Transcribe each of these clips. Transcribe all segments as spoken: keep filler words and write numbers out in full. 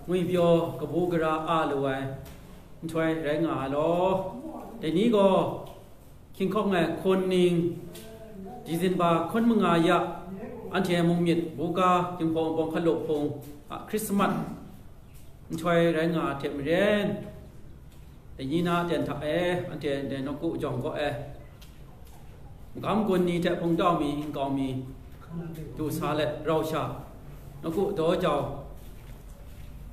ngwipyaw kabu gara a lu ai nhtoi rai nga ai law, dai ni gaw hkying hkawng ai hkun ning, Disemba hkun manga ya, anhte mung myit buga Jinghpaw Wunpawng Hkalup Hpung a Hkrismat nhtoi rai nga ai hte maren, dai ni na aten hta e, anhte ndai nawku jawng kaw e, magam gun ni hte hpungtau mi, nkau mi, du sa let rau sha, nawku daw jau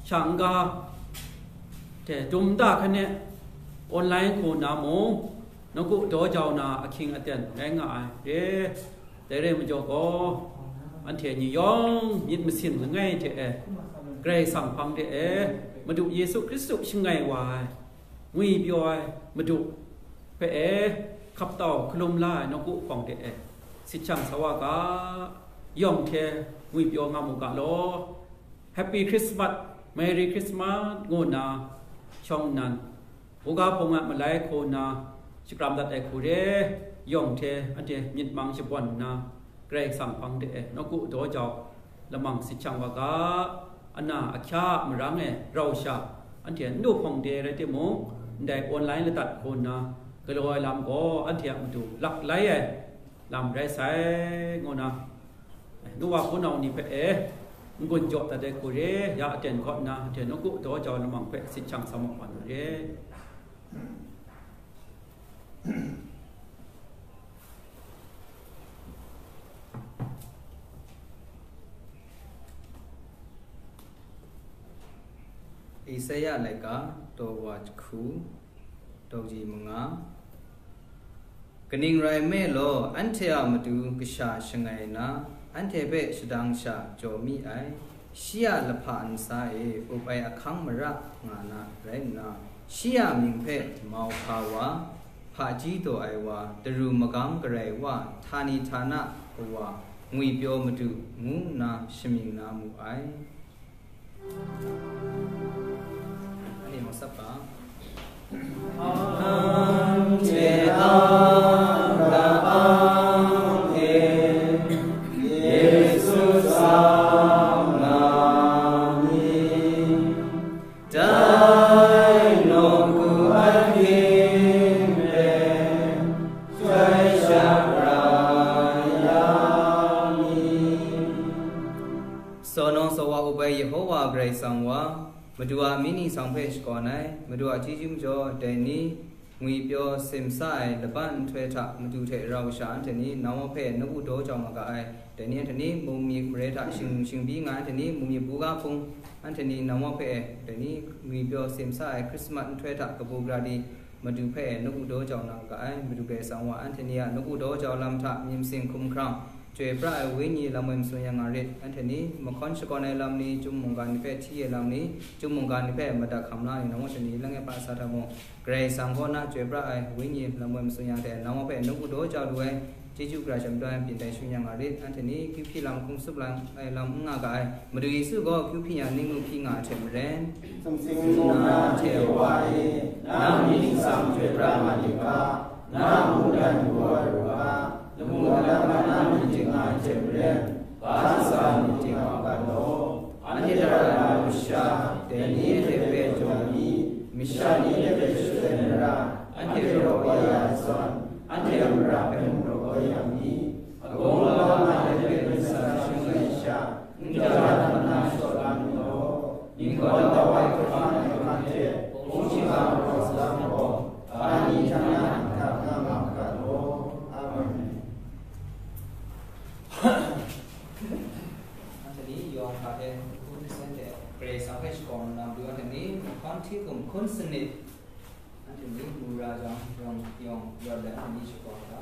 sha n-ga hte dum nta hkan e, online hku na mung, nawku daw jau na ahkying aten rai nga ai re. Dai re majaw gaw, anhte ni yawng myit masin langai hte e, Karai Kasang hpang de e, Madu Yesu Hkristu shangai wa ai, ngwipyaw ai Madu hpe e, hkap tau hkalum la ai nawku hpawng de e, sit shang sa wa ga, yawng hte ngwipyaw nga mu ga law. Happy Christmas, Merry Christmas ngu nna shawng nnan, buga hpung a malai hku nna shakram dat ai hku re, yawng hte anhte myit mang shabawn nna, Karai Kasang hpang de e nawku daw jau lamang sit shang wa ga, ana ahkya a marang e rau sha, anhte n du hpawng de rai timung, ndai online ladat hku nna galaw ai lam gaw anhte a matu lak lai ai lam rai sai, ngu na, nu wa hpunau ni hpe e n-gun jaw dat ai hku re, ya aten kaw nna, anhte nawku daw jau lamang hpe sit shang sa mu wa nu re. Isaya laika, daw wa jahku, daw ji manga. Kaning rai nme law, anhte a matu kasha shangai nna, anhte hpe shadang sha jaw mi ai. Shi a lahpa ntsa e up ai ahkang mara nga na rai nna, shi a mying hpe mauhpa wa, hpaji daw ai wa, daru magam garai wa, htani htana wa, ngwipyaw Madu, ngu nna shamying na mu ai. Ani masa pa. Anhte a ga-ang e, Yesu sam na ni, dai nawku ahkying hpe chyoi shapra ya mi. Saw nawng saw wa up ai Yehowa Karai Kasang wa, Madu a myit ni sang hpe shakawn ai, Madu a chyeju majaw dai ni, ngwipyaw simsa ai laban nhtoi hta Madu hte rau sha anhte ni nang wa hpe nawku daw jau nga ga ai, dai ni anhte ni mung myit mare hta shing-, shingbyi nga ai, anhte ni mung myit buga hpung, anhte ni nang wa hpe dai ni ngwipyaw simsa ai Hkrismat nhtoi hta kabu gara di Madu hpe nawku daw jau na ga ai, Madu Karai Kasang wa anhte ni a nawku daw jau lam hta myit masin hkum hkrang, chyoi pra ai Wenyi lam woi matsun ya nga rit. Anhte ni mahkawn shakawn ai lam ni, chyum mungga ni hpe hti ai lam ni, chyum mungga ni hpe madat hkam la ai ni, nang anhte ni langai pa sa hta mung, Karai Kasang kaw na chyoi pra ai Wenyi lam woi matsun ya hte, nang wa hpe nawku daw jau lu ai, chyeju gara sham ai byin tai shun ya nga rit. Anhte ni kyu hpyi lam hkum tsup lang ai lam n nga ga ai, Madu Yesu gaw kyu hpyi yang ning lu hpyi nga ai hte maren, sumsing nna hte wa e, na myit ningsang chyoi pra nga yu ga, na mungdan kawa ru ga, lamu ladan na myit ting nga ai hte maren, ga ntsa myit ting nga u ga law. Anhte dara na masha, dai ni hte hpe jaw mi, masha ni hte hpe shadawn na ra, anhte raw kau ya ai zawn, anhte a mara hpe mung raw kau ya mi. Agawng lawa nga hte hpe ginsa shang ai sha, n ja hkam na shaw la mi law. Ning gaw dau ai hkrum ai hkrum hte, hpung shiga majaw salang gaw, ga ni hta na nhtang nga nga ga law. Amen. Anhte ni yawng hta e, hkun nsen hte, Karai Kasang hpe shakawn nna, Madu anhte ni mahkawn hti hkum hkun sanit, anhte ni mu ra jang, yawng, yawng rawt let anhte ni shakawn ga.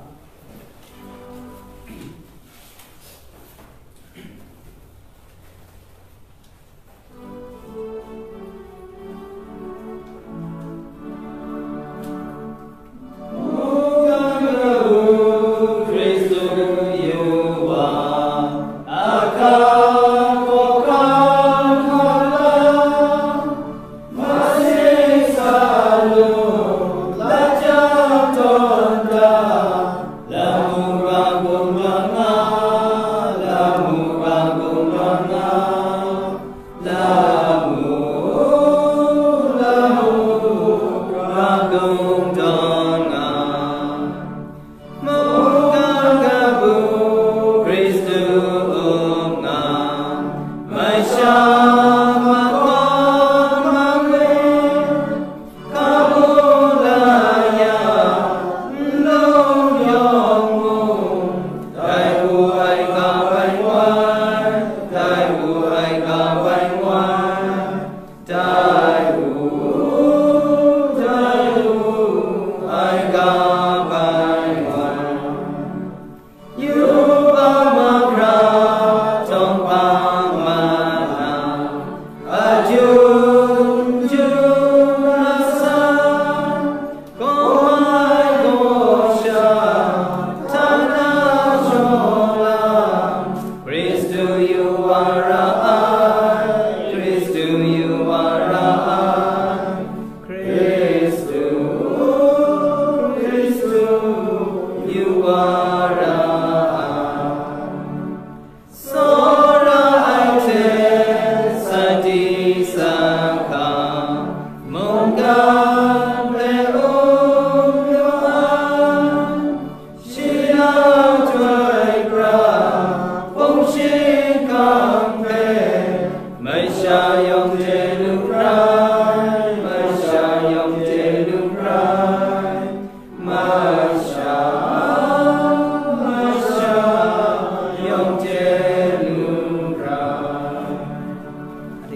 Anhte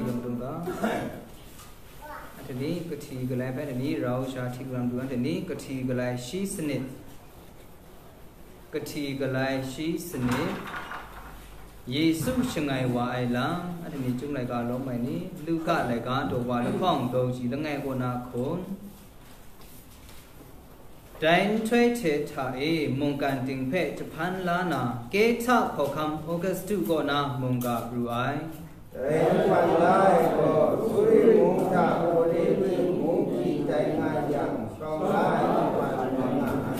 yawng dung ga. Anhte ni kahti galai hpe, anhte ni rau sha hti karam du, anhte ni kahti galai shi sanit. Kahti galai shi sanit. Yesu shangai wa ai lam, anhte ni Chyum laika lawm ai ni, Luka laika daw wa lahkawng daw ji langai kaw na hkun. Dai nhtoi hte hta e mungkan ting hpe jahpan la na, Kehta hkawhkam Augustu kaw na mungga pru ai. Dai jahpan la ai gaw, Suri mung hta Korinti mung hkyi tai nga yang, shawng la ai jahpan rai nga ai.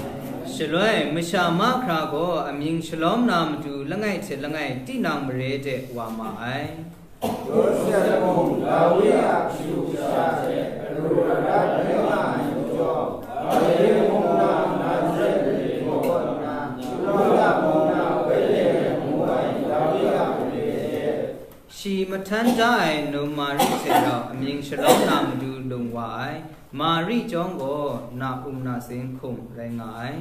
Shaloi, masha mahkra gaw amying shalawm na matu langai hte langai tinang mare de wa ma ai. Yawsep mung, Dawi a kashu kasha hte aru arat rai nga ai majaw, Galile mung na Nazaret mare kaw nna, Yuda mung na Betlehem ngu ai Dawi a mare hte, shi mahtan da ai num Mari hte rau amying shalawm na matu lung wa ai. Mari chyawm gaw na um na sing hkum rai nga ai.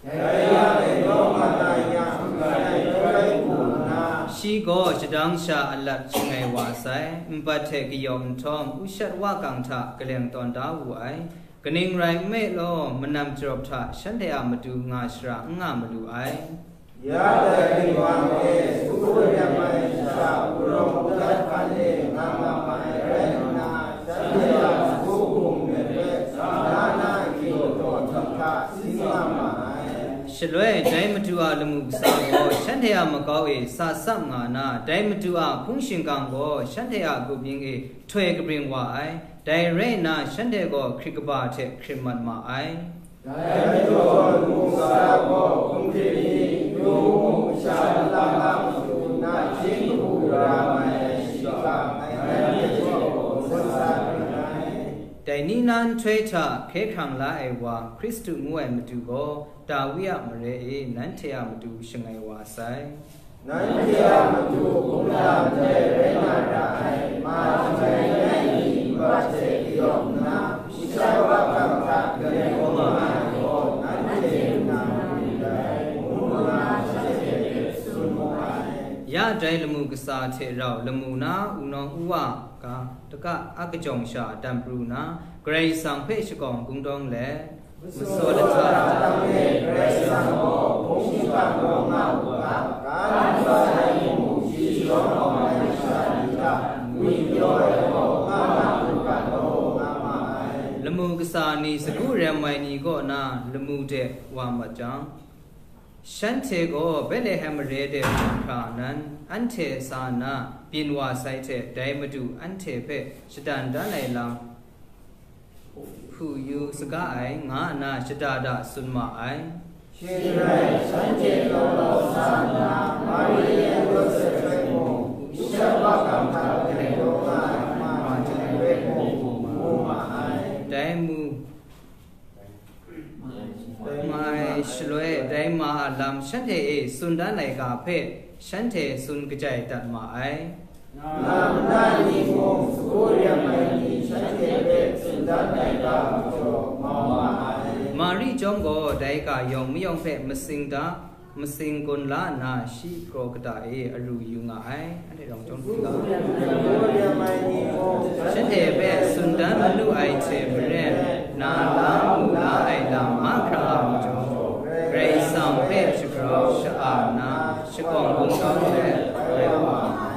Dai yang e, nawng mat ai yang, ngai hkrai hku nna, shi gaw shadang sha alat shangai wa sai, nbat hte kayawm nhtawm, ushat wakang hta kaleng tawn da wu ai. Kaning rai nme law, manam jarawp hta shanhte a matu nga shara n nga malu ai. Ya dai ginwang e, sagu rem ai sha, wunawng hkrat hkan e nga ma ai rai nna, shanhte a sagu hkum hpe, na na kyu taw hta sing nga ma ai. Shaloi dai Madu a lamu kasa gaw shanhte a makau e sa tsap nga na, dai Madu a hpung shingkang gaw shanhte a grup mying e htoi kabring wa ai. Dai rai nna, shanhte gaw hkrit kaba hte hkrit mat ma ai. Dai majaw, lamu kasa gaw hkun hkrit ni, yu mu, masha lata a matu nachying hku ra mai ai shiga, ngai nanhte hpe gaw tsun sa ring ai. Dai ni na nhtoi hta hkye hkrang la ai wa, Hkristu ngu ai Madu gaw, Dawi a mare e nanhte a matu shangai wa sai. Nanhte a matu hkum lam ndai rai na ra ai, ma shangai ai ni nbat hte kayawm nna, ushat wakang hta galeng kau nga ai gaw, nanhte nna mari dai, ngu nna shanhte hpe tsun mu ai. Ya dai lamu kasa hte rau lamu na wunawng u wa ga, daga a kajawng sha dan pru nna, Karai Kasang hpe shakawng kungdawng let, Masaw lata tang e Karai Kasang gaw hpung shingkang rawng nga u ga, ga ntsa ai mung shi sharawng awng ai masha ni hta ngwipyaw ai gaw nga nga u ga law, nga ma ai. Lamu kasa ni sagu rem ai ni kaw na lamu de wa mat jang, shanhte gaw Betlehem mare de hkra nan, anhte sa nna byin wa sai hte, dai Madu anhte hpe shadan dan ai lam hku yu saga ai, nga nna shada da tsun ma ai. Shing rai, shanhte galaw sa nna, Mari yan Yawsep hpe mung, ushat wakang hta galeng kau nga ai, ma jin hpe mung, mu ma ai. Dai mu, mai shaloi, dai ma a lam shanhte e tsun dan ai ga hpe, shanhte tsun kajai dat ma ai. Nga na ni mung, sagu rem ai ni shanhte hpe tsun dan ai ga majaw mau ma ai. Mari chyawm gaw dai ga yawng mayawng hpe masing da, masing gun la nna, shi kraw kata e aru yu nga ai. Anhte rawng chyawm hpyi ga. Sagu rem ai ni mung, shanhte hpe tsun dan manu ai hte maren, na la mu la ai lam mahkra a majaw, Karai Kasang hpe shagrau sha-a nna, shakawng kungdawn let rai wa ai.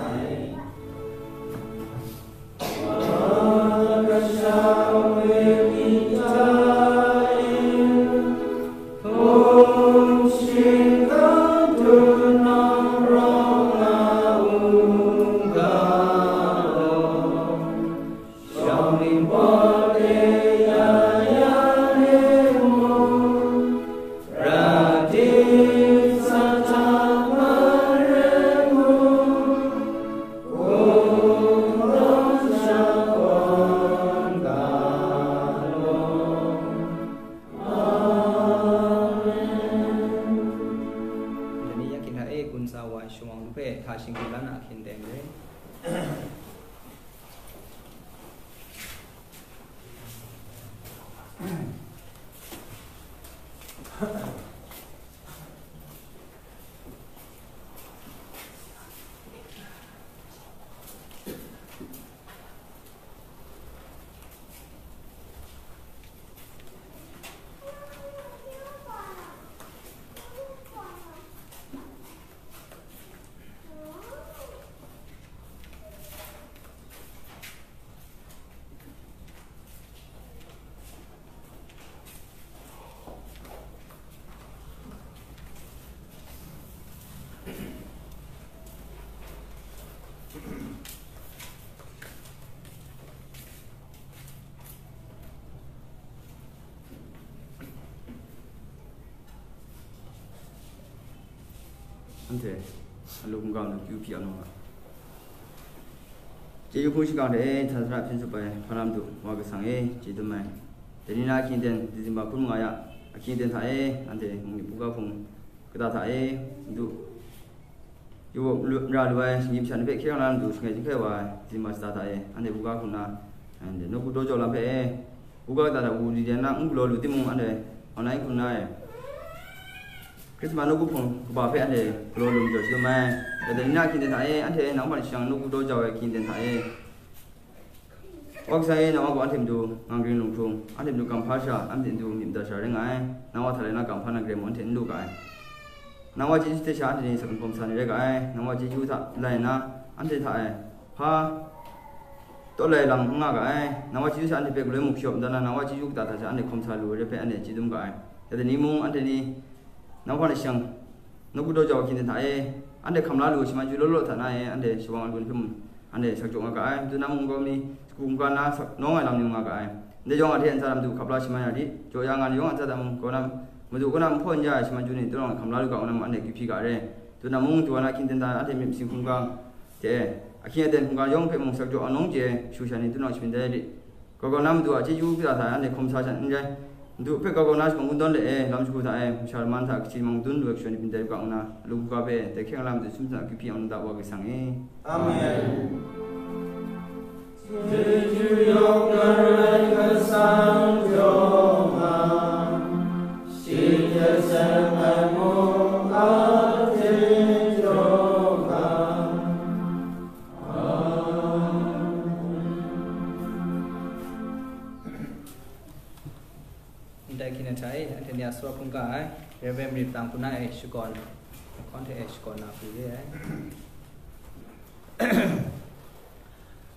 Dai ni ya hkyen hta e gun sa wa ai shawng hpe hta shingkut la na ahkyen teng re. Hte, alu hkungga matu kyu hpyi ang nga. Chyeju hpung shingkang hte e, htan sara hpyen tsup ai hpa na matu Wa kasang e, chyeju dum ai. Dai ni na ahkying aten, December hpun manga ya ahkying aten hta e, anhte mung ni buga hpung kata hta e, matu yu ra lu ai shinggyim sha ni hpe hkye hkrang la na matu shangai chyinghkai wa ai December shata hta e, anhte buga hpung na, anhte nawku daw jau lam hpe e, buga kata hta wu di dan na n galaw lu timung, anhte online hkun na e, Krismas nawku hpung kaba hpe anhte galaw lu majaw shadum ai. Dai ni na ahkying aten hta e, anhte nang hpa shang nawku daw jau ai ahkying aten hta e, Wa kasang e, nang wa gaw anhte matu ngang ring lung hkrung, anhte matu kam hpa sha, anhte matu myit mada sha rai nga ai. Nang wa hta lai na kam hpa na grai mung anhte n lu ga ai. Nang wa chyeju hte sha anhte ni sa hkawm sa ni rai ga ai. Nang wa chyeju hta lai nna, anhte hta e hpa tawt lai lam n nga ga ai. Nang wa chyeju sha anhte hpe galoi mung shawp nta na, nang wa chyeju kata hta sha anhte hkawm sa lu ai rai hpe anhte chye dum ga ai. Dai ni mung anhte ni nang hpa na shang nawku daw jau ahkying aten hta e, anhte hkam la lu ai shaman chyu law law hta na e, anhte shawang ai gun hpe mung anhte sak jaw nga ga ai. Matu na mung gaw mi, sagu hkungga na sak nawng ai lam ni nga ga ai. Ndai yawng a hte ntsa lam du hkap la shaman ya di, jaw ya nga ni yawng a ntsa lam mung kaw na, matu kaw na nhpaw n ya ai shaman chyu ni, tawrang hkam la lu ga, ngu na mung anhte kyu hpyi ga re. Matu na mung, du wa na ahkying aten hta anhte myit masin hkungga hte, ahkying aten hkungga yawng hpe mung sak jaw a nawng chye shu sha ni, tawrang shaman dai di. Grau grau na Madu a chyeju kata hta e anhte hkawm sa sha n rai. Madu hpe grau grau na shaman kungdawn le e, lam shagu hta e, masha laman hta kaji mang dun lu ai kashawng ni byin dai u ga, ngu na, alu hkungga hpe dai hkying la Madu sum hta kyu hpyi ang u ga, Wa Karai Kasang e. Amen. Chyeju yawng na rai Kasang jaw nga, shi hte seng ai mung a hte jaw nga. Ndai hkying hta e, anhte ni a sawp hkungga ai, Reverend Myit Tang Kuna e shakawn, hkawn hte e shakawn na hku re ai.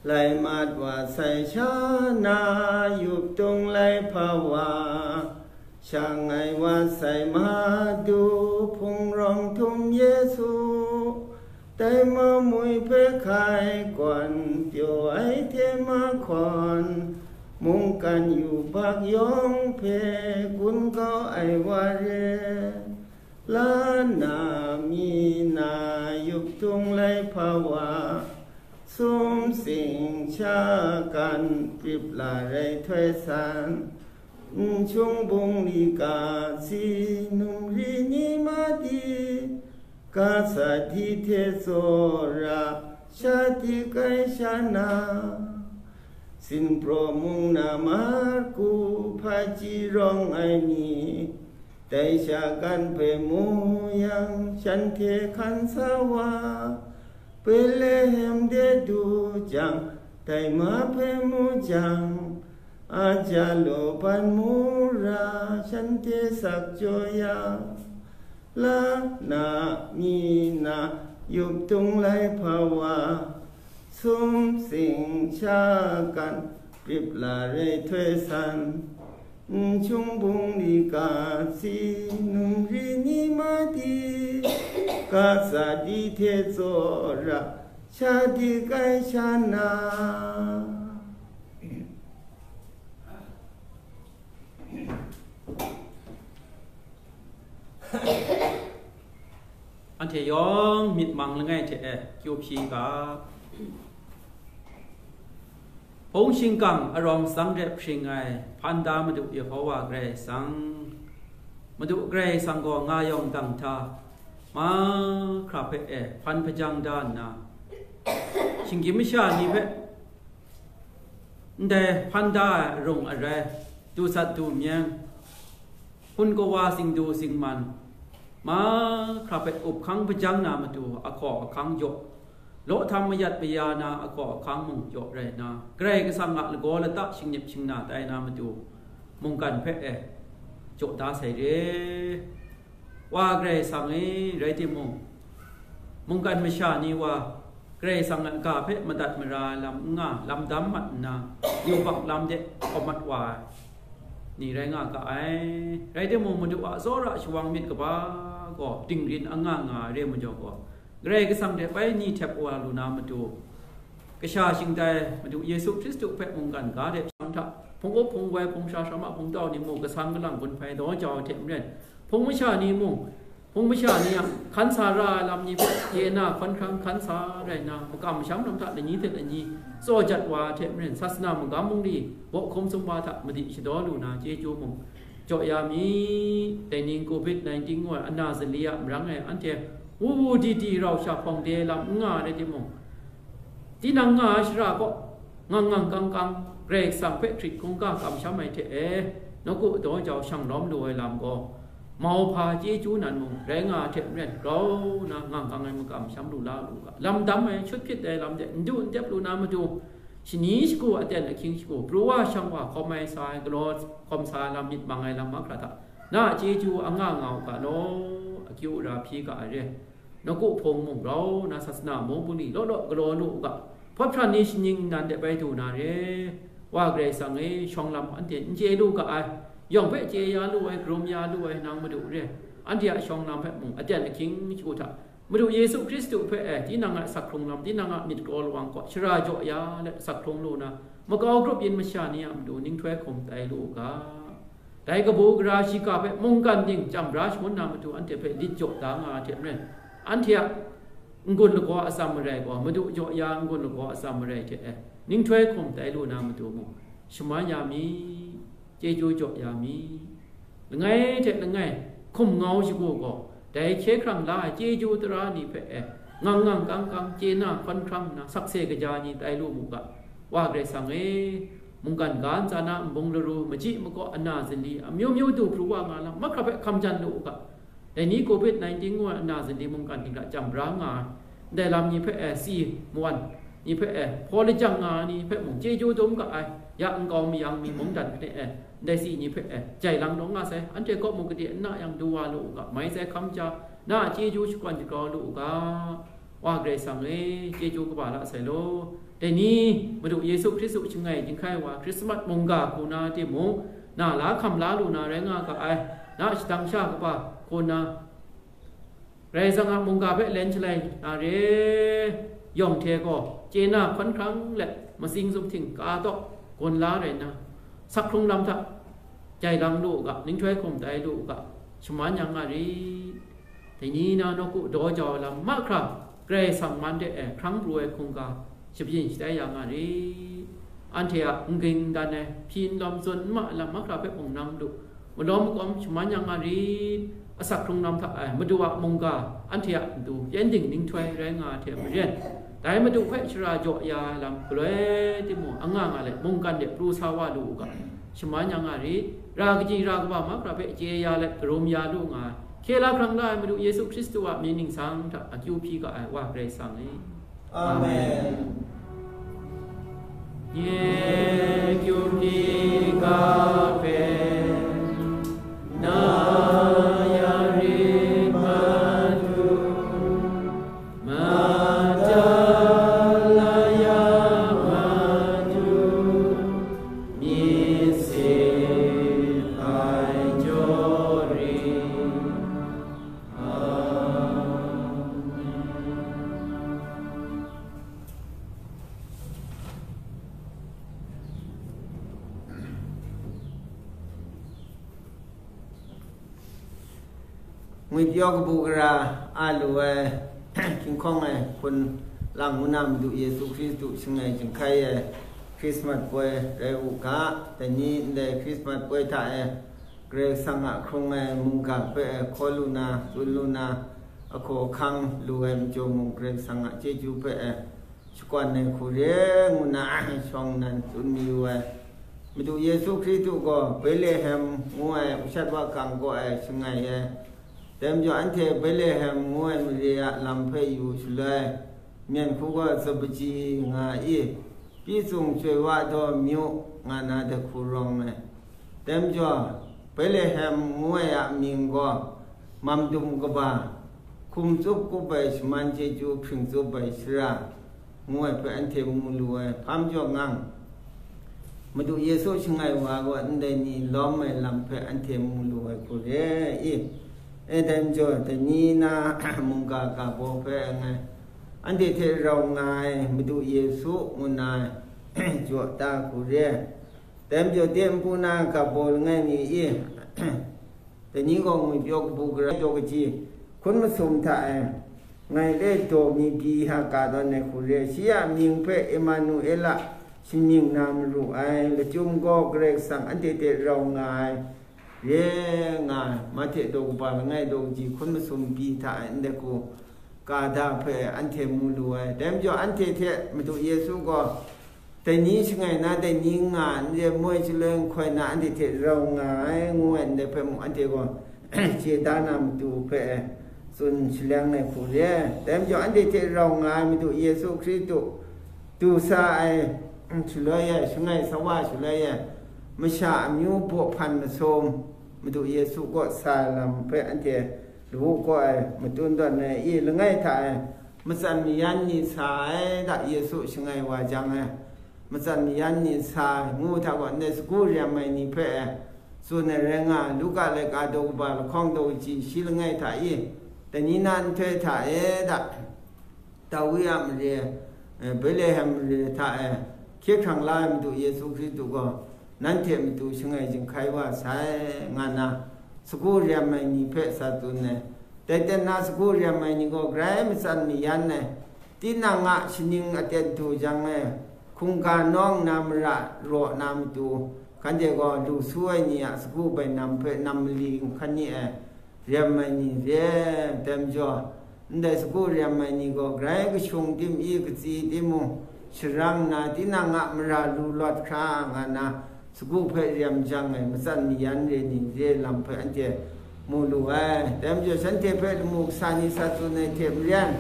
Lai mat wa sai sha na, yup tung lai hpa wa, shangai wa sai Madu, hpung rawng htum Yesu, dai mamui hpe hkai gawn, pyaw ai hte mahkawn, mungkan yubak yawng hpe gun kau ai wa re. La na mi na yup tung lai hpa wa, sum sing sha kan, prip la rai htoi san, n hkyung bungli ga si, numri ni ma di, ga sa di hte tsawra, sha dik ai sha na, Sinpraw mung na Marku, hpaji rawng ai ni, dai sha kan hpe mu yang, shanhte hkan sa wa, Betlehem de du jang, dai ma hpe mu jang, a ja law ban mu ra, shanhte sak jaw ya. La na mi na yup tung lai hpa wa, sum sing sha kan, prip la rai htoi san, n hkyung bungli ga si, numri ni ma di, ga sa di hte tsawra, sha dik ai sha na. Anhte yawng myit mang langai hte e kyu hpyi ga. Hpung shingkang arawng tsang de hpring ai hpan da Madu Yehowa Karai Kasang, Madu Karai Kasang gaw nga yawng dang hta mahkra hpe e hpan hpajang da nna, shinggyim masha ni hpe ndai hpan da ai arung arai, du sat du myeng, hpun kawa singdu singman, mahkra hpe up hkang hpajang na matu, ahkaw ahkang jaw, law htam mayat maya na ahkaw ahkang mung jaw rai nna, Karai Kasang a lagaw lata shingnip shingna tai na matu, mungkan hpe e jaw da sai re. Wa Karai Kasang e, rai timung, mungkan masha ni wa Karai Kasang a ga hpe madat mara ai lam n nga, lam dam mat nna, yubak lam de hkawm mat wa ai ni rai nga ga ai. Rai timung, Madu a tsawra shawang myit kaba gaw dingrin anga nga ai re majaw gaw, Karai Kasang hte bai ni htep wa lu na matu, kasha shingtai Madu Yesu Hkristu hpe mungkan ga de shang hta, hpung up hpung wai, hpung sha sha ma, hpung tau ni mung, kasang kalang gun hpai daw jau ai hte maren, hpung masha ni mung, Hpung masha ni a hkan sa ra ai lam ni hpe, ye na hkawn hkrang hkan sa rai nna, makam masham lam hta lani hte lani tsaw jat wa ai hte maren, sasana magam bungli baw hkum sum wa hta madi shadaw lu na chyeju mung jaw ya mi. Dai ning covid nineteen ngu ai ana zali a marang e anhte wu wu di di rau sha hpawng de lam n nga ai rai timung, tinang nga ai shara kaw ngang ngang kang kang Karai Kasang hpe hkrit hkungga kamsham ai hte e, nawku daw jau shang lawm lu ai lam gaw, mauhpa chyeju nan mung rai nga ai hte maren, grau na ngang kang ai makam sham lu la lu ga, lam dam ai, shut hpyit ai lam de n du n dep lu na matu, shani shagu, aten ahkying shagu, pru wa shang wa, hkawm ai sa ai, galaw hkawm sa ai lam, myit mang ai lam mahkra hta, na a chyeju anga nga u ga law, akyu ara hpyi ga ai re. Nawku hpung mung rau na, sasana mung bungli law law galaw lu u ga, hpawt hpran ni shaning nan de bai du na re. Wa Karai Kasang e, shawng lam anhte n chye lu ga ai, yawng hpe chye ya lu ai, karum ya lu ai, nang Madu re. Anhte a shawng lam hpe mung aten ahkying shagu hta, Madu Yesu Hkristu hpe e, tinang a asak hkrung lam, tinang a myit kraw lawang kaw shara jaw ya let asak hkrung lu na, makau grup yin masha ni a matu ninghtoi hkum tai lu u ga. Dai kabu gara shiga hpe mungkan ning chyam bra shangun na matu anhte hpe lit jaw da nga ai hte maren, anhte a n-gun lagaw atsam marai gaw, Madu jaw ya n-gun lagaw atsam marai hte e, ninghtoi hkum tai lu na matu mung, shaman ya mi, chyeju jaw ya mi. Langai hte langai hkum ngau shagu gaw, dai hkye hkrang la ai chyeju tara ni hpe e, ngang ngang kang kang chye na hkawn hkrang nna sakse kaja ni tai lu mu ga. Wa Karai Kasang e, mungkan ga ntsa na nbung laru, machyi makaw, ana zali, amyu myu du pru wa nga lam, mahkra hpe hkam jan lu u ga. Dai ni covid nineteen ngu ai ana zali mungkan hkingra chyam bra nga ai, ndai lam ni hpe e si mawan, ni hpe e hpaw lajang nga ai ni hpe mung chyeju dum ga ai, ya nkau mayang mi mungdan hte e, ndai si ni hpe e jai lang dawng nga sai, anhte kaw mung gade n na yang du wa lu u ga, mai sai hkam ja, na a chyeju shakawn jagrau lu u ga. Wa Karai Kasang e, chyeju kaba la sai law. Dai ni, Madu Yesu Hkristu shangai jinghkai wa, Hkrismat mungga hku na timung, na la hkam la lu na rai nga ga ai, na shadang sha kaba hku na, Karai Kasang a mungga hpe len shalai na re, yawng hte gaw, chye na hkawn hkrang let, matsing zumhting ka taw, gun la rai nna, sak hkrung lam hta, jai lang lu u ga, ninghtoi hkum tai lu u ga, shaman yang nga rit. Dai ni na nawku daw jau ai lam mahkra, Karai Kasang man de e hkrang pru ai hkungga, shabyin shatai ya nga rit. Anhte a n ging n dan ai, hpyi n lawm tsun n ma ai lam mahkra hpe mung nang du, malawm makawm shaman ya nga rit. Asak hkrung lam hta e Madu a mungga, anhte a matu pyengdin ninghtoi rai nga ai hte maren, dai Madu hpe shara jaw ya ai lam galoi timung, anga nga let mungkan de pru sa wa lu u ga, shaman ya nga rit. Ra kaji ra kaba mahkra hpe chye ya let karum ya lu nga ai, hkye la hkrang la ai Madu Yesu Hkristu a mying ningsang hta akyu hpyi ga ai Wa Karai Kasang e. Amen. Nye kyu hpyi ga hpe, na ya rit Madu, Madu, na ya Madu, myit sin ai jaw rit. Amen. Ngwipyaw kabu gara a lu ai, hkinghkawng ai hpun lang ngu na Madu Yesu Hkristu shangai jinghkai ai Hkrismat poi rai u ga, dai ni ndai Hkrismat poi hta e Karai Kasang a hkrung ai mungga hpe hkaw lu na, tsun lu na, ahkaw ahkang lu ai majaw mung, Karai Kasang a chyeju hpe shakwan ai hku re ngu na shawng nnan tsun mayu ai. Madu Yesu Hkristu gaw Betlehem ngu ai ushat wakang kaw ai shangai ai. Dai majaw anhte Betlehem ngu ai mare a lam hpe yu shaloi, myen hku gaw Zabaji nga i, Pyitsung Chyoi Wa Daw Myu nga na dai hku rawng ai. Dai majaw, Betlehem ngu ai a mying gaw, mamdum kaba, hkum tsup kup ai shaman chyeju hpring tsup ai shara, ngu ai hpe anhte mu lu ai, hpa majaw ngang, Madu Yesu shangai wa gaw ndai ni lawm ai lam hpe anhte mu lu ai hku re i. E dai majaw, dai ni na mungga ga baw hpe ngai, anhte hte rau nga ai Madu Yesu ngu na jaw ta hku re. Dai majaw, de npu na ga baw langai mi i, dai ni gaw ngwipyaw kabu gara daw kaji, Hkun masum hta e, ngai le daw mi bi ha ka tawn ai hku re, shi a mying hpe Emanuela, shi mying na maru ai, lachyum gaw Karai Kasang anhte hte rau nga ai, re nga ai. Mahte daw kaba langai daw kaji hkun masum bi hta e, ndai hku ka da hpe anhte mu lu ai. Dai majaw anhte hte Madu Yesu gaw, dai ni shangai na, dai ni nga, n re moi shaloi nhkoi na, anhte hte rau nga ai, ngu ai ndai hpe mung, anhte gaw chye da na matu hpe tsun shaleng ai hku re. Dai majaw, anhte hte rau nga ai Madu Yesu Hkristu du sa ai, shaloi e, shangai sawa shaloi e, masha amyu baw hpan masum, Madu Yesu kaw sa ai lam hpe anhte lawu kaw ai matun tawn ai i langai hta e, matsan mayan ni sa ai da, Yesu shangai wa jang e, matsan mayan ni sa ai, ngu hta gaw, ndai sagu rem ai ni hpe e, tsun ai rai nga ai. Luka laika daw kaba lahkawng daw kaji shi langai hta i, dai ni na nhtoi hta e da, Dawi a mare, e, Betlehem mare hta e, hkye hkrang la ai Madu Yesu Hkristu gaw, nanhte matu shangai jinghkai wa sai, nga na, sagu rem ai ni hpe sa tsun ai. Dai ten na sagu rem ai ni gaw grai matsan mayan ai, tinang a shaning aten du jang e, hkungga nawng na mara raw na matu, hkanhte gaw lu su ai ni a sagu bainam hpe nam mali nhkan ni e, rem ai ni re, dai majaw, ndai sagu rem ai ni gaw grai kashung tim i katsi timung, sharang na, tinang a mara lu lawt hkra nga na, sagu hpe rem jang ai matsan mayan re ni re lam hpe anhte mu lu ai. Dai majaw, shanhte hpe lamu kasa ni sa tsun ai hte maren,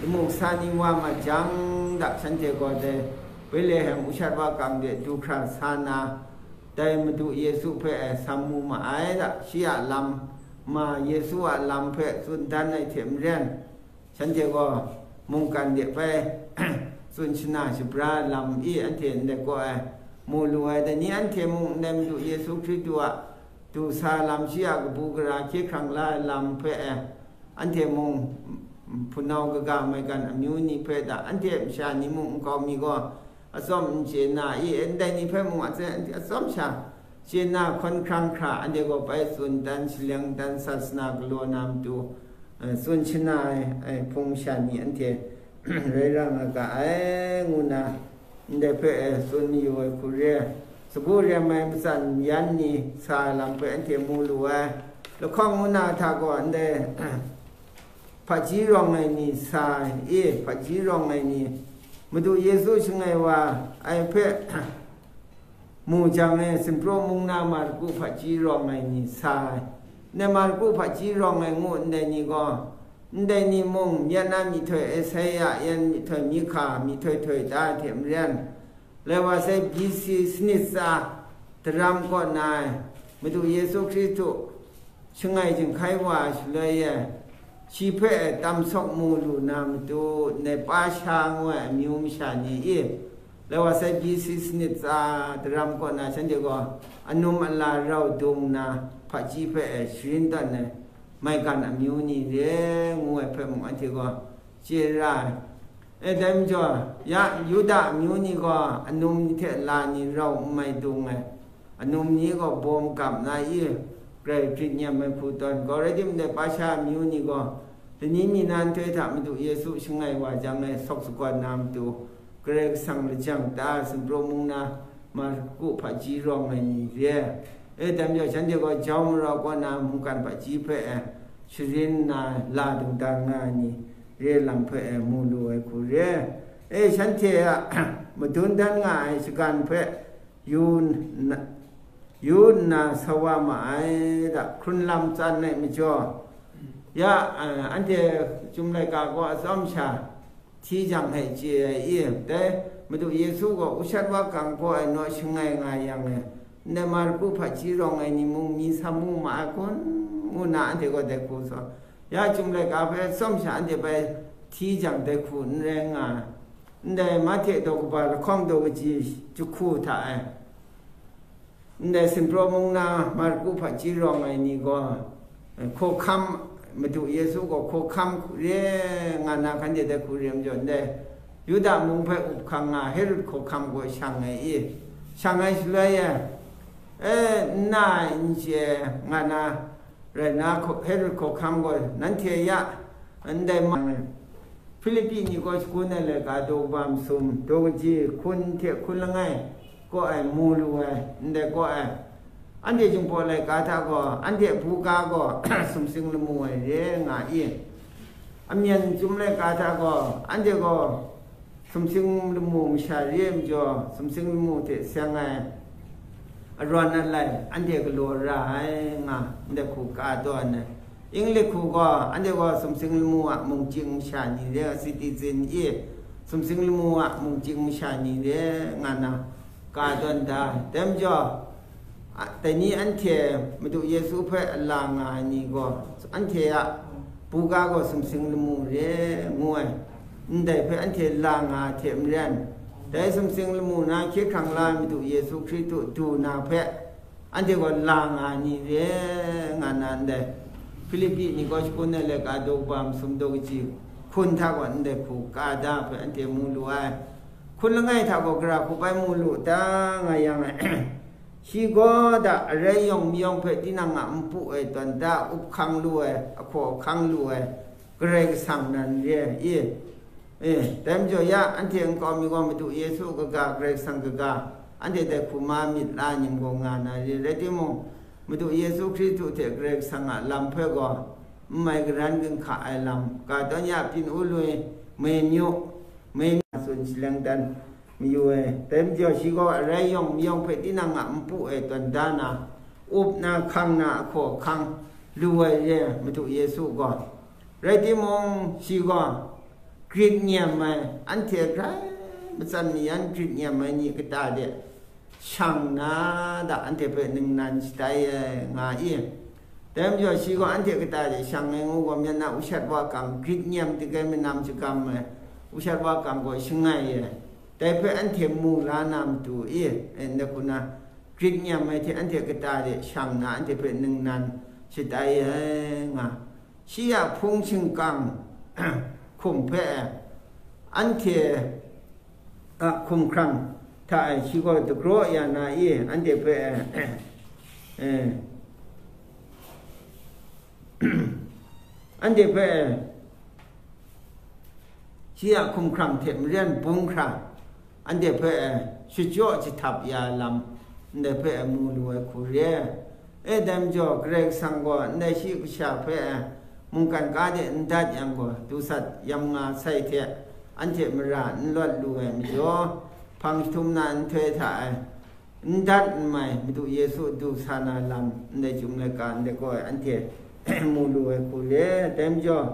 lamu kasa ni wa ma jang da, shanhte gaw dai Betlehem ushat wa kang de du hkra sa na, dai Madu Yesu hpe e sam mu ma ai da, shi a lam, ma Yesu a lam hpe tsun dan ai hte maren, shanhte gaw mungkan de bai tsun shana shabra lam i anhte ndai kaw ai mu lu ai. Dai ni anhte mung ndai Madu Yesu Hkristu a du sa lam, shi a kabu gara hkye hkrang la ai lam hpe e, anhte mung hpunau kaga maigan amyu ni hpe da, anhte masha ni mung nkau mi gaw atsawm n chye na i, ndai ni hpe mung a, anhte atsawm sha chye na hkawn hkrang hkra, anhte gaw bai tsun dan, shaleng dan, sasana galaw na matu, eh, tsun shana ai, ai hpung sha ni anhte rai ra nga ga ai, ngu na, ndai hpe, eh, tsun mayu ai hku re, sagu rem ai matsan yan ni sa ai lam hpe anhte mu lu ai. Lahkawng ngu na hta gaw ndai hpaji rawng ai ni sa ai, e, hpaji rawng ai ni, Madu Yesu shangai wa ai hpe mu jang e, Sinpraw mung na Marku hpaji rawng ai ni sa ai. Ndai Marku hpaji rawng ai ngu ndai ni gaw, ndai ni mung, yan na myihtoi Esaia, yan myihtoi Mihka, myihtoi htoi ta ai hte maren, lai wa sai B C sanit tsa daram kaw na ai Madu Yesu Hkristu shangai jinghkai wa ai shaloi e, shi hpe tam sawk mu lu na matu, ndai pa sha ngu ai amyu masha ni i, lai wa sai B C sanit tsa daram kaw na shanhte gaw anum ala rau dung na hpaji hpe e sharin tawn ai maigan amyu ni re ngu ai hpe mung anhte gaw chye ra ai. E, dai majaw, ya Yuda amyu ni gaw anum ni hte la ni rau n mai dung ai, anum ni gaw bawm gam na i, grai grit nyem ai hku tawn, Kawredim de Pasha amyu ni gaw, lani mi na nhtoi hta Madu Yesu shangai wa jang e, sawk sagawn na matu, Karai Kasang lajang ta, Sinpraw mung na Marku hpaji rawng ai ni re. E, dai majaw, shanhte gaw jau marau kaw na mungkan hpaji hpe e, sharin nna la dingdang nga ai ni re lam hpe e, mu lu ai hku re. E, shanhte a madun dan nga ai shagan hpe yu nna, yu nna sa wa ma ai da, hkrun lam tsan ai majaw, ya, eh, anhte Chyum laika gaw atsawm sha, hti jang hte chye ai i, dai Madu Yesu gaw ushat wa kang hpaw ai naw shangai nga yang e, ndai Marku hpaji rawng ai ni mung mi sam mu ma ai kun, ngu na anhte gaw dai hku sa, ya Chyum laika hpe tsawm sha anhte bai hti jang dai hku n rai nga ai. Ndai Mahte daw kaba lahkawng daw kaji jahku hta e, ndai Sinpraw mung na Marku hpaji rawng ai ni gaw, eh, hkawhkam, Madu Yesu gaw hkawhkam re nga na hkan de dai hku re majaw, ndai Yuda mung hpe up hkang nga Herod hkawhkam gaw shang ai i, shang ai shaloi e, e, n na ai n chye nga na, rai nna, hkaw- Herod hkawhkam gaw nanhte ya, ndai ma-, Hpilipi ni kaw shagun ai laika daw kaba masum, daw kaji hkun hte hkun langai kaw ai mu lu ai, ndai kaw ai, anhte Jinghpaw laika hta gaw, anhte buga gaw sumsing lamu ai re nga i? Amyen chyum laika hta gaw, anhte gaw sumsing lamu masha re ai majaw, sumsing lamu hte seng ai arawn alai anhte galaw ra ai nga, ndai hku ka tawn ai. English hku gaw, anhte gaw sumsing lamu a mungchying masha ni re, citizen i, sumsing lamu a mungchying masha ni re nga na ka tawn da ai. Dai majaw, a, dai ni anhte Madu Yesu hpe a la nga ai ni gaw, anhte a buga gaw sumsing lamu re ngu ai, ndai hpe anhte la nga ai hte maren, dai sumsing lamu na hkye hkrang la ai Madu Yesu Hkristu du na hpe, anhte gaw la nga ai ni re nga na ndai, Hpilipi ni kaw shagun ai laika daw kaba masum, daw kaji hkun hta gaw ndai hku ka da hpe anhte mu lu ai. Hkun langai hta gaw gara hku bai mu lu ta nga yang, shi gaw da arai yawng mayawng hpe tinang a npu e tawn da up hkang lu ai, ahkaw ahkang lu ai, Karai Kasang nan re ai, i? E, dai majaw ya, anhte nkau mi gaw Madu Yesu kaga, Karai Kasang kaga, anhte dai hku ma myit la ai ni gaw nga na re. Rai timung, Madu Yesu Hkristu hte Karai Kasang a lam hpe gaw, n mai garan ginhka ai lam, ka tawn ya, byin u lui, menu, menu tsun shaleng dan mayu ai. Dai majaw shi gaw arai yawng mayawng hpe tinang a npu e tawn da na, up na, hkang na, ahkaw ahkang lu ai re, Madu Yesu gaw. Rai timung, shi gaw Grit nyem ai, anhte grai matsan mayan Grit nyem ai ni kata de shang na da, anhte hpe ningnan shatai ai nga i? Dai majaw, shi gaw anhte kata de shang ai ngu gaw, myen na ushat wa kang, Grit nyem tinggai manam shagam ai ushat wa kang gaw shangai ai. Dai hpe anhte mu la na matu i? E, ndai hku na, Grit nyem ai hte anhte kata de shang na, anhte hpe ningnan shatai ai nga. Shi a hpung shingkang hkum hpe anhte a hkumhkrang hta e shi gaw dagraw ya na i? Anhte hpe, e, anhte hpe shi a hkumhkrang hte maren bung hkra, anhte hpe shachyaw jahtap ya ai lam, ndai hpe mu lu ai hku re. E, dai majaw, Karai Kasang gaw ndai shi kasha hpe mungkan ga de n dat yang gaw, dusat yam nga sai hte anhte mara n lawt lu ai majaw, hpang jahtum na nhtoi hta e n dat n mai Madu Yesu du sa na lam, ndai Chyum laika ndai gaw anhte mu lu ai hku re. Dai majaw,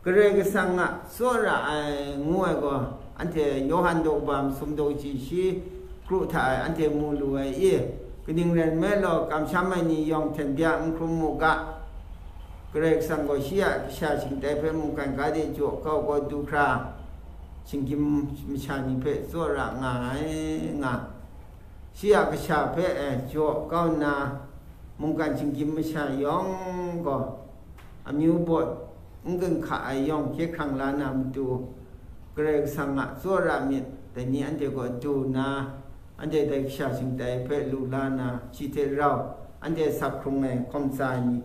Karai Kasang a tsawra ai ngu ai gaw, anhte Yawhan daw kaba masum daw kaji shi kru hta e anhte mu lu ai i? Kaning rai nme law, kamsham ai ni yawng hten bya n hkrum mu ga, Karai Kasang gaw shi a kasha shingtai hpe mungkan ga de jaw kau gaw du hkra, shinggyim masha ni hpe tsawra nga ai nga. Shi a kasha hpe, e, jaw kau nna, mungkan shinggyim masha yawng gaw, amyu baw n ginhka ai yawng hkye hkrang la na matu, Karai Kasang a tsawra myit dai ni anhte gaw du nna, anhte dai kasha shingtai hpe lu la na, shi hte rau anhte sak hkrung ai hkawm tsa ai ni,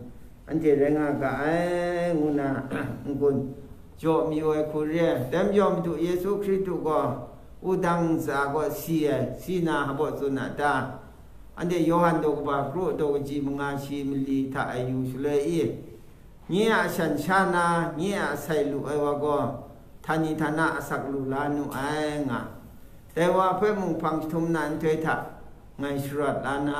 anhte rai nga ga ai, ngu na n-gun jaw mayu ai hku re ai. Dai majaw, Madu Yesu Hkristu gaw wudang ntsa gaw si ai, si na hpa tsun a ta? Anhte Yawhan daw kaba kru daw kaji manga shi mali hta e yu shaloi i? Nye a shan sha na, nye a sai lu ai wa gaw, htani htana asak lu la nu ai nga. Dai wa hpe mung hpang jahtum na nhtoi hta ngai sharawt la na,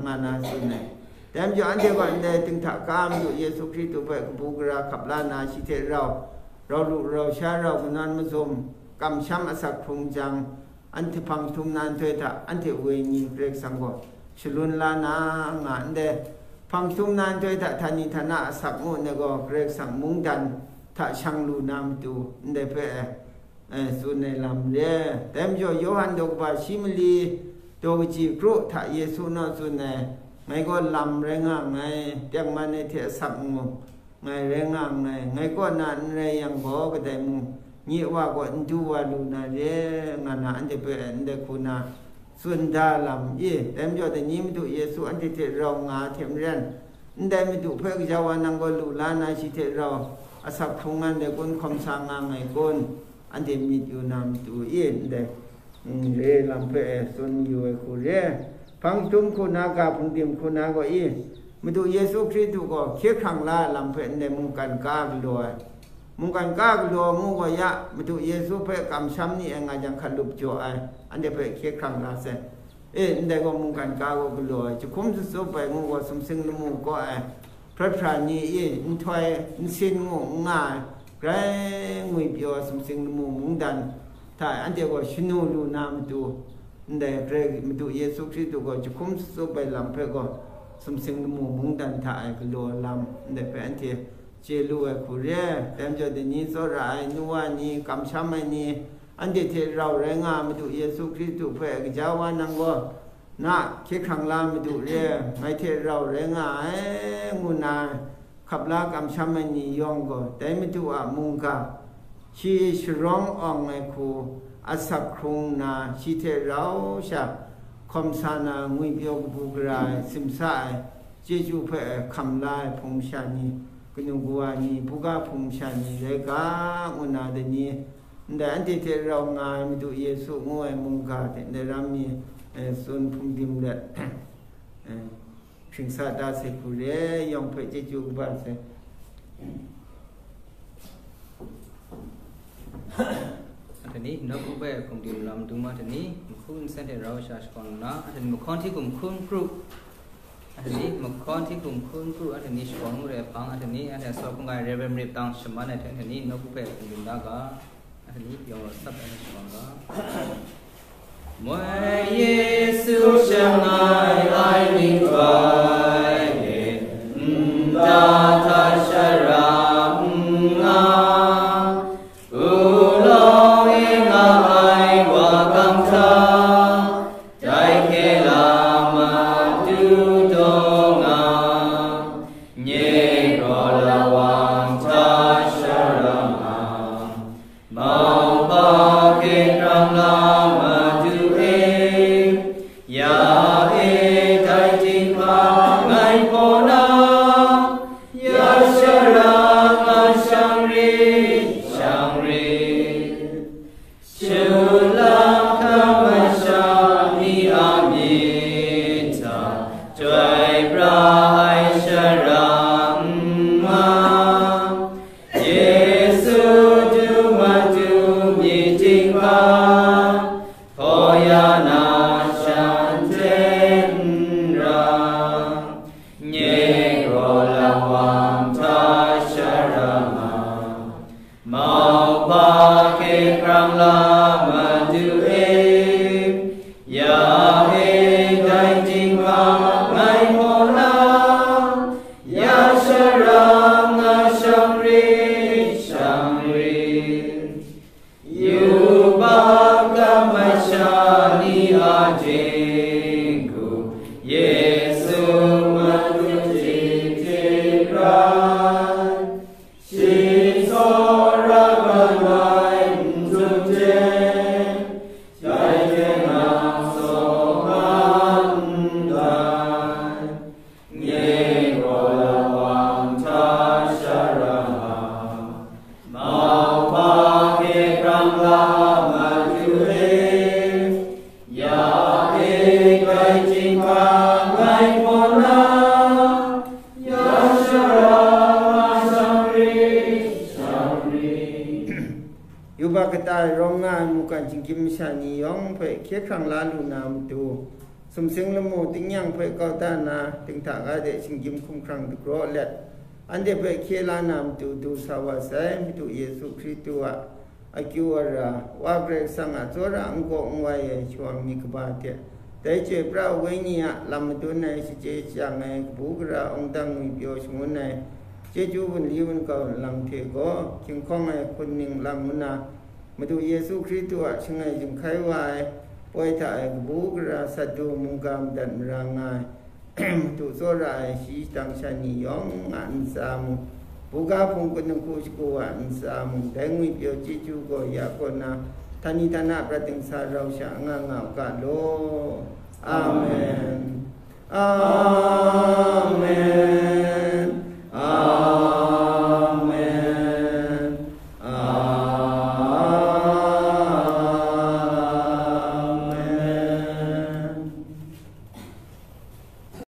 nga na tsun ai. Dai majaw, anhte gaw ndai dinghta ka Madu Yesu Hkristu hpe kabu gara hkap la na, shi hte rau, rau lu rau sha, rau kanawn mazum, kamsham asak hkrung jang, anhte hpang jahtum na nhtoi hta, anhte wenyi Karai Kasang gaw shalun la na, nga ndai. Hpang jahtum na nhtoi hta, htani htana asak ngu nna gaw, Karai Kasang mungdan hta shang lu na matu, ndai hpe, e, tsun ai lam re. Dai majaw, Yawhan daw kaba shi mali, daw kaji kru hta Yesu naw tsun ai, ngai gaw lam rai nga nngai, tengman ai hte asak ngu ngai rai nga nngai, ngai kaw na n rai yang gaw, kadai mung, nye Wa gaw n du wa lu na re, nga na, anhte hpe ndai hku na tsun da lam i? Dai majaw, dai ni Madu Yesu anhte hte rau nga ai hte maren, Ndai Madu hpe gaja wa nang gaw lu la na, shi hte rau asak hkrung anhte kun hkawm sa nga nngai kun? Anhte myit yu na matu i, ndai, mm, re lam hpe e tsun yu ai hku re. Hpang jahtum hku na, ga hpungdim hku na gaw i, Madu Yesu Hkristu gaw hkye hkrang la ai lam hpe ndai mungkan ka galaw ai. Mungkan ka galaw ngu gaw ya, Madu Yesu hpe kamsham ni e nga jang hkalup jaw ai, anhte hpe hkye hkrang la sai. E, ndai gaw mungkan ka gaw galaw ai, jahkum sutsup ai ngu gaw sumsing lamu kaw ai, hprat hpra ni i, nhtoi nsin ngu n nga ai, grai ngwipyaw ai sumsing lamu mungdan hta e anhte gaw shanu lu na matu, ndai Karai Madu Yesu Hkristu gaw jahkum sutsup ai lam hpe gaw sumsing lamu mungdan hta e galaw ai lam ndai hpe anhte chye lu ai hku re. Dai majaw, dai ni tsawra ai, nu wa ni, kamsham ai ni, anhte hte rau rai nga ai Madu Yesu Hkristu hpe gaja wa nang gaw, na hkye hkrang la Madu re, ngai hte rau rai nga ai, ngu nna hkap la kamsham ai ni yawng gaw, dai Madu a mungga, shi sharawng awng ai hku asak hkrung nna, shi hte rau sha hkawm sa na, ngwipyaw kabu gara ai, simsa ai, chyeju hpe hkam la ai hpung masha ni, kanu kawa ni, buga hpung masha ni rai ga, ngu nna dai ni, ndai anhte hte rau nga ai Madu Yesu ngu ai mungga hte ndai ram mi, eh, tsun hpungdim let, eh, hpring sa da sai hku re, yawng hpe chyeju kaba sai. Anhte ni nawku hpe hpungdim lam dum, anhte ni nhku nsen hte rau sha shakawn nna, anhte ni mahkawn hti hkum hkun kru, anhte ni mahkawn hti hkum hkun kru, anhte ni shakawn ngu re ai hpang, anhte ni anhte a saw hkungga ai Reverend Marip Tang shaman ai hte, anhte ni nawku hpe hpungdim da ga, anhte ni yawng rawt sap ai hte shakawn ga. Moi Yesu shangai ai myihtoi e, nta hta shara n nga, u law e nga ai wa kang hta, dai hkye la Madu daw nga, nye gaw lawang hta shara nga. Mauhpa hkye hkrang la Madu e, ya e dai ting hpa ngai hpaw na, ya shara nga shang rit, shang rit. Shut lam hkam masha ni a myit hta, chyoi pra ai shara n nga. Yesu du Madu myit ting hpa, hpaw ya na shanhte n ra, nye gaw lawang hta shara nga. Mauhpa hkye hkrang la Madu e, ya e dai ting hpa ngai hpaw na, ya shara nga shang rit, shang rit. Yubak lam masha ni a jinghku, Yesu Madu chye hte rai. Shi tsawra mat ai n-gun hte, dai hte nang saw nga ndai. Nye gaw lawang hta shara nga, mauhpa hkye hkrang la Madu e, ya e dai ting hpa ngai hpaw na, ya shara nga shang rit, shang rit. Yubak kata e rawng nga ai mungkan shinggyim masha ni yawng hpe hkye hkrang la lu na matu, sumsing lamu tingnyang hpe kau da nna, dinghta ga de shinggyim hkumhkrang dagraw let, anhte hpe hkye la na matu du sa wa sai. Madu Yesu Hkristu a akyu ara, Wa Karai Kasang a tsawra n-gaw n-wai ai shawang myit kaba hte, dai Chyoi pra ai Wenyi a lam madun ai, shachye shajang ai, kabu gara awng dang ngwipyaw shangun ai, chyeju wunli wunkau lang hte gaw, hkying hkawng ai hkun ning lang ngu na, Madu Yesu Hkristu a shangai jinghkai wa ai, poi hta ai kabu gara sat du mungga madat mara nga ai, Madu tsawra ai shayi shadang sha ni yawng a ntsa mung, buga hpung hkun dinghku shagu wa a ntsa mung, dai ngwipyaw chyeju gaw ya kaw na, htani htana prat dingsa rau sha nga nga u ga law. Amen. Amen.